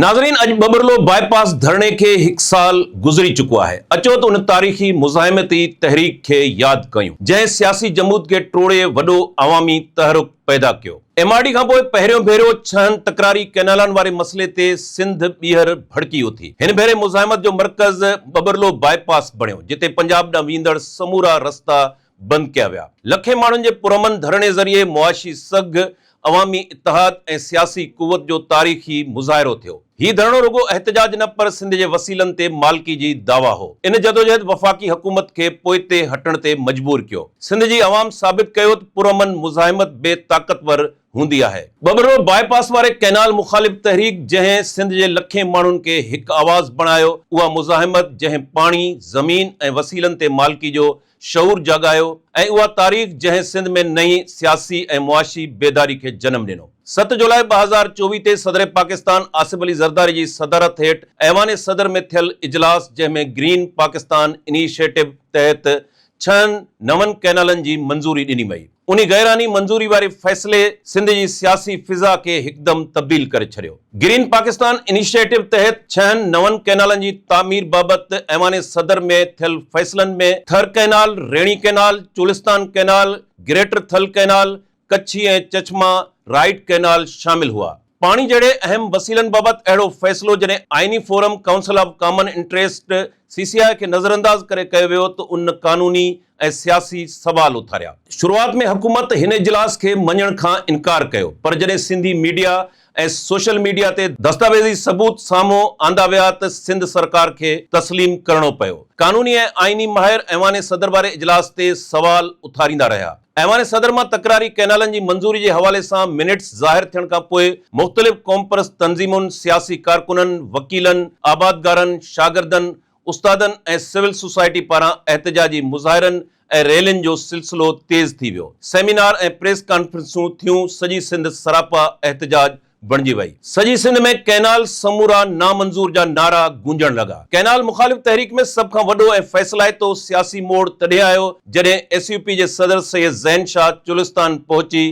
ناظرين اڄ ٻٻرلو باء پاس ڌرڻي کي هڪ سال گذري چڪو آهي، اچو ته ان تاريخي مزاحمتي تحريڪ کي ياد ڪيون، جنهن سياسي جمود کي ٽوڙي وڏو عوامي تحرڪ پيدا ڪيو. ايم آر ڊي کان پوء پهريون ڀيرو ڇهن تڪراري ڪئنالن واري مسئلي تي سنڌ ٻيهر ڀڙڪي اٿي. هن ڀيري مزاحمت جو مرڪز ٻٻرلو باء پاس بڻيو، جتي پنجاب ڏانهن ويندڙ سمورا رستا بند ڪيا ويا. لکين ماڻهن جي پرامن ڌرڻي ذريعي معاشي سگهه، عوامي اتحاد ۽ سياسي قوت جو تاريخي مظاهرو ٿيو. هي ڌرڻو رڳو احتجاج نه پر سنڌ جي وسيلن تي مالڪي جي دعويٰ هو. ان جدوجهد وفاقي حڪومت کي پوئتي هٽڻ تي مجبور ڪيو. سنڌ جي عوام ثابت ڪيو ته پرامن مزاحمت به طاقتور هوندي آهي. ٻٻرو باء پاس واري ڪئنال مخالف تحريڪ جنهن سنڌ جي لکين ماڻهن کي هڪ آواز بڻايو، اها مزاحمت جنهن پاڻي، زمين ۽ وسيلن تي مالڪي جو شعور جاڳايو ۽ اها تاريخ جنهن سنڌ ۾ نئين سياسي ۽ معاشي بيداري کي جنم ڏنو. 7 جولاء 2024 تي صدر پاڪستان آصف علي زرداري جي صدارت هيٺ ايوان صدر ۾ ٿيل اجلاس جنهن ۾ گرين پاڪستان انيشيٽو تحت ڇهن نون ڪئنالن جي منظوري ڏني وئي. انهي غيرآئيني منظوري واري فيصلي سنڌ جي سياسي فضا کي هڪدم تبديل ڪري ڇڏيو. گرين پاڪستان انيشيٽو تحت ڇهن نون ڪئنالن جي تعمير بابت ايوان صدر ۾ ٿيل فيصلن ۾ Thar canal, Rainee canal, Cholistan canal, greater Thal canal, Kachhi ۽ Chashma right canal شامل هئا. پاڻي جهڙي اهم وسيلن بابت اهڙو فيصلو جڏهن آئيني forum council of common interest, C C I, کي نظرانداز ڪري ڪيو ويو ته ان قانوني ۽ سياسي سوال اٿاريا. شروعات ۾ حڪومت هن اجلاس کي مڃڻ کان انڪار ڪيو پر جڏهن سنڌي ميڊيا ۽ سوشل ميڊيا تي دستاويزي ثبوت سامهون آندا ويا ته سنڌ سرڪار کي تسليم ڪرڻو پيو. قانوني ۽ آئيني ماهر ايوان صدر واري اجلاس تي سوال اٿاريندا رهيا. ايوان صدر مان تڪراري ڪئنالن جي منظوري جي حوالي سان منٽس ظاهر ٿيڻ کانپوء مختلف قومپرست تنظيمن، سياسي ڪارڪنن، وڪيلن، آبادگارن، شاگردن، استادن ۽ سول سوسائٽي پاران احتجاجي مظاهرن ۽ ريلين جو سلسلو تيز ٿي ويو. سيمينار ۽ پريس ڪانفرنسون ٿيون، سڄي سنڌ سراپا احتجاج بڻجي وئي. سڄي سنڌ ۾ ڪئنال سمورا نامنظور جا نعرا گونجڻ لڳا. ڪئنال مخالف تحريڪ ۾ سڀ کان وڏو ۽ فيصلائتو سياسي موڙ تڏهن آيو جڏهن ايس يو پي جي صدر سيد زين شاهه چولستان پهچي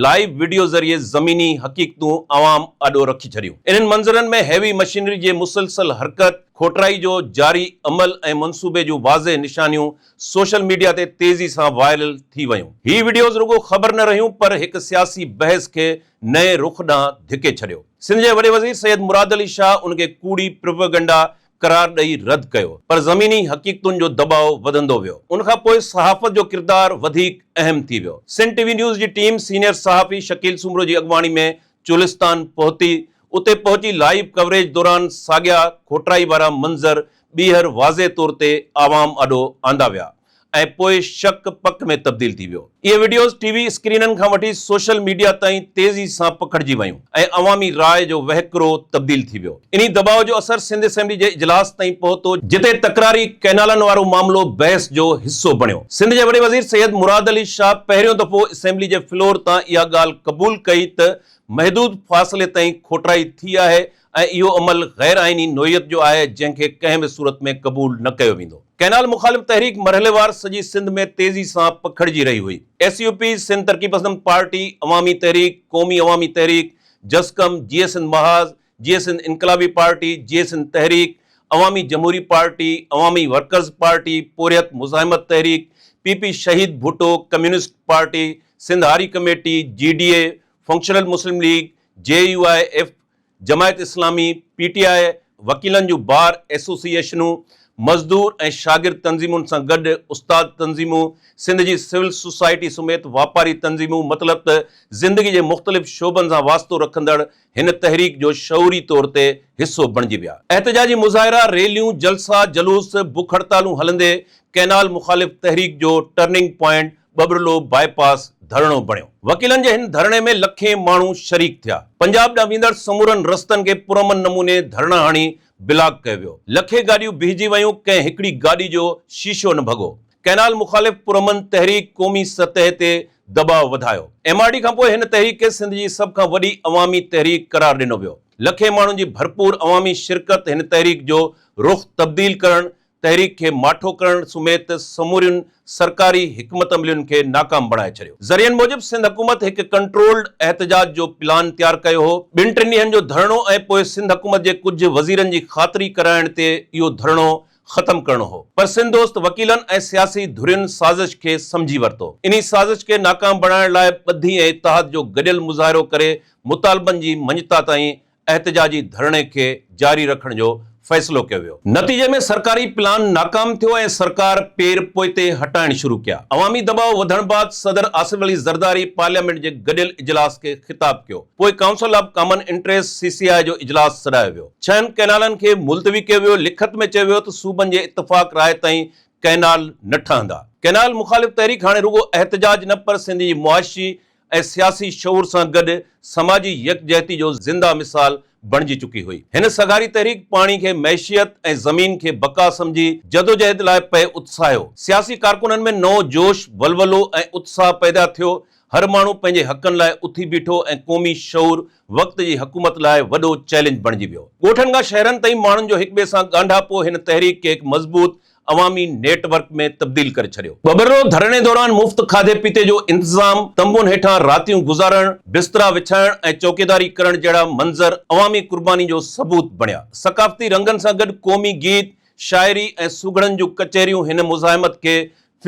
لائيو وڊيو ذريعي زميني حقيقتون عوام آڏو رکي ڇڏيون. انهن منظرن ۾ هيوي مشينري جي مسلسل حرڪت، کوٽرائي جو جاري عمل ۽ منصوبي جون واضح نشانيون سوشل ميڊيا تي تيزي سان وائرل ٿي ويون. هي وڊيوز رڳو خبر نه رهيون پر هڪ سياسي بحث کي نئين رخ ڏانهن ڌڪي ڇڏيو. سنڌ جي وڏي وزير سيد مراد علي شاهه ان کي ڪوڙي پروپيگنڊا قرار ڏئي رد ڪيو پر زميني حقيقتن جو دٻاء وڌندو ويو. ان کان پوء صحافت جو ڪردار وڌيڪ اهم ٿي ويو. سنڌ ٽي وي نيوز جي ٽيم سينيئر صحافي شڪيل سومرو جي اڳواڻي ۾ چولستان پهتي. اتي پهچي لائيو ڪوريج دوران ساڳيا کوٽرائي وارا منظر ٻيهر واضح طور تي عوام آڏو آندا ويا. ۽ پوء شڪ پڪ ۾ تبديل ٿي ويو. اهي وڊيوز ٽي وي اسڪرينن کان وٺي سوشل ميڊيا تائين تيزي سان پکڙجي ويون ۽ عوامي راء جو وهڪرو تبديل ٿي ويو. انهي دٻاء جو اثر سنڌ اسيمبلي جي اجلاس تائين پهتو، جتي تڪراري ڪئنالن وارو معاملو بحث جو حصو بڻيو. سنڌ جي وڏي وزير سيد مراد علي شاهه پهريون دفعو اسيمبلي جي فلور تان اها ڳالهه قبول ڪئي ته محدود فاصلي تائين کوٽرائي ٿي آهي ۽ اهو عمل غير آئيني نوعيت جو آهي جنهن کي ڪنهن به صورت ۾ قبول نه ڪيو ويندو. ڪئنال مخالف تحريڪ مرحليوار سڄي سنڌ ۾ تيزي سان پکڙجي رهي هئي. ايس يو پي، سنڌ ترقي پسند پارٽي، عوامي تحريڪ، قومي عوامي تحريڪ، جسقم، جيئي سنڌ محاذ، جيئي سنڌ انقلابي پارٽي، جيئي سنڌ تحريڪ، عوامي جمهوري پارٽي، عوامي ورڪرز پارٽي، پورهيت مزاحمت تحريڪ، P P Shaheed Bhutto, communist party, Sindh Hari committee, G D A, functional Muslim league, J U I F, Jamaat Islami, P T I, وڪيلن جون بار ايسوسيئيشنون، مزدور ۽ شاگرد تنظيمن سان گڏ استاد تنظيمون، سنڌ جي سول سوسائٽي سميت واپاري تنظيمون مطلب ته زندگي جي مختلف شعبن سان واسطو رکندڙ هن تحريڪ جو شعوري طور تي حصو بڻجي ويا. احتجاجي مظاهرا، ريليون، جلسا، جلوس، بک هڙتالون هلندي ڪئنال مخالف تحريڪ جو ٽرننگ پوائنٽ ٻٻرلو باء پاس ڌرڻو بڻيو. وڪيلن جي هن ڌرڻي ۾ لکين ماڻهو شريڪ ٿيا. پنجاب ڏانهن ويندڙ سمورن رستن کي پرامن نموني ڌرڻا هڻي بلاڪ ڪيو ويو. لکين گاڏيون بيهجي ويون، ڪنهن هڪڙي گاڏي جو شيشو نه ڀڳو. ڪئنال مخالف پرامن تحريڪ قومي سطح تي دٻاء وڌايو. ايم آر ڊي کانپوء هن تحريڪ کي سنڌ جي سڀ کان وڏي عوامي تحريڪ قرار ڏنو ويو. لکين ماڻهن جي ڀرپور عوامي شرڪت هن تحريڪ جو رخ تبديل ڪرڻ تحريڪ کي ماٺو ڪرڻ سميت سمورين سرڪاري حڪمت عملين کي ناڪام بڻائي ڇڏيو. ذريعن موجب سنڌ حڪومت هڪ ڪنٽرولڊ احتجاج جو پلان تيار ڪيو هو، ٻن ٽن ڏينهن جو ڌرڻو ۽ پوء سنڌ حڪومت جي ڪجهه وزيرن جي خاطري ڪرائڻ تي اهو ڌرڻو ختم ڪرڻو هو پر سنڌ دوست وڪيلن ۽ سياسي ڌرين سازش کي سمجهي ورتو. انهي سازش کي ناڪام بڻائڻ لاء ٻڌي ۽ اتحاد جو گڏيل مظاهرو ڪري مطالبن جي مڃتا تائين احتجاجي ڌرڻي کي جاري رکڻ جو فيصلو ڪيو ويو. نتيجي ۾ سرڪاري پلان ناڪام ٿيو ۽ سرڪار پير پوئتي هٽائڻ شروع ڪيا. عوامي دٻاء وڌڻ بعد صدر آصف علي زرداري پارليامينٽ جي گڏيل اجلاس کي خطاب ڪيو. پوء council of common interest, C C I, جو اجلاس سڏايو ويو. ڇهن ڪئنالن کي ملتوي ڪيو ويو. لکت ۾ چيو ويو ته صوبن جي اتفاق راء تائين ڪئنال نه ٺهندا. ڪئنال مخالف تحريڪ هاڻي رڳو احتجاج نه پر سنڌ جي معاشي ۽ سياسي شعور سان گڏ سماجي يڪجهتي جو زنده مثال بڻجي چڪي هئي. هن سگهاري تحريڪ پاڻي کي معيشيت ۽ زمين کي بقا سمجهي جدوجهد لاء پئي اتساهيو. سياسي ڪارڪنن ۾ نئون جوش، ولولو ۽ اتساهه پيدا ٿيو. هر ماڻهو پنهنجي حقن لاء اٿي بيٺو ۽ قومي شعور وقت جي حڪومت لاء وڏو چئلينج بڻجي ويو. ڳوٺن کان شهرن تائين ماڻهن جو هڪٻئي سان ڳانڍاپو هن تحريڪ کي هڪ مضبوط عوامي نيٽ ورڪ ۾ تبديل ڪري ڇڏيو. ٻٻرلو ڌرڻي دوران مفت کاڌي پيتي جو انتظام، تنبن هيٺان راتيون گذارڻ، بسترا وڇائڻ ۽ چوڪيداري ڪرڻ جهڙا منظر عوامي قرباني جو ثبوت بڻيا. ثقافتي رنگن سان گڏ قومي گيت، شاعري ۽ سگهڙن جون ڪچهريون هن مزاحمت کي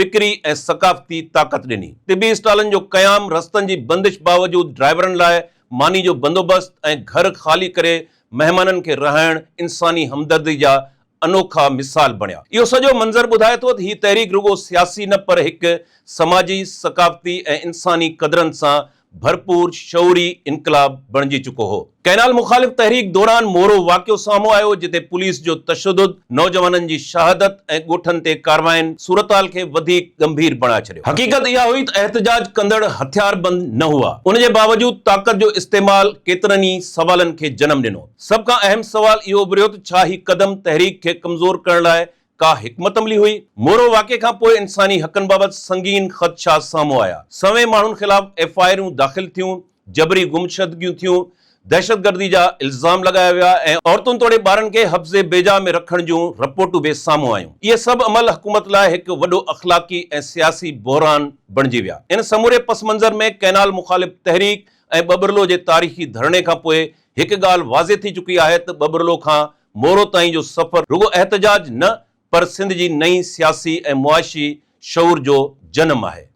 فڪري ۽ ثقافتي طاقت ڏني. طبي اسٽالن جو قيام، رستن جي بندش باوجود ڊرائيورن لاء ماني جو بندوبست ۽ گهر خالي ڪري مهمانن کي رهائڻ انساني همدردي جا انوکا مثال بڻيا. اهو سڄو منظر ٻڌائي ٿو ته هي تحريڪ رڳو سياسي نه پر هڪ سماجي، ثقافتي ۽ انساني قدرن سان ڀرپور شعوري انقلاب بڻجي چڪو هو. ڪئنال مخالف تحريڪ دوران مورو واقعو سامهون آيو جتي پوليس جو تشدد، نوجوانن جي شهادت ۽ ڳوٺن تي ڪاررواين صورتحال کي وڌيڪ ڳنڀير بڻائي ڇڏيو. حقيقت اها هئي ته احتجاج ڪندڙ هٿياربند نه هئا، ان جي باوجود طاقت جو استعمال ڪيترن ئي سوالن کي جنم ڏنو. سڀ کان اهم سوال اهو اڀريو ته ڇا هي قدم تحريڪ کي ڪمزور ڪرڻ لاء ڪا حڪمت عملي هئي؟ مورو واقعي کان پوء انساني حقن بابت سنگين خدشا سامهون آيا. سوين ماڻهن خلاف ايف I آرون داخل ٿيون، جبري گمشدگيون ٿيون، دهشتگردي جا الزام لڳايا ويا ۽ عورتن توڙي ٻارن کي حبس بيجا ۾ رکڻ جون رپورٽون به سامهون آيون. اهي سڀ عمل حڪومت لاء هڪ وڏو اخلاقي ۽ سياسي بحران بڻجي ويا. ان سموري پس منظر ۾ ڪئنال مخالف تحريڪ ۽ ٻٻرلو جي تاريخي ڌرڻي کان پوء هڪ ڳالهه واضح ٿي چڪي آهي ته ٻٻرلو کان مورو تائين جو سفر رڳو احتجاج نه پر سنڌ جي نئين سياسي ۽ معاشي شعور جو جنم آهي.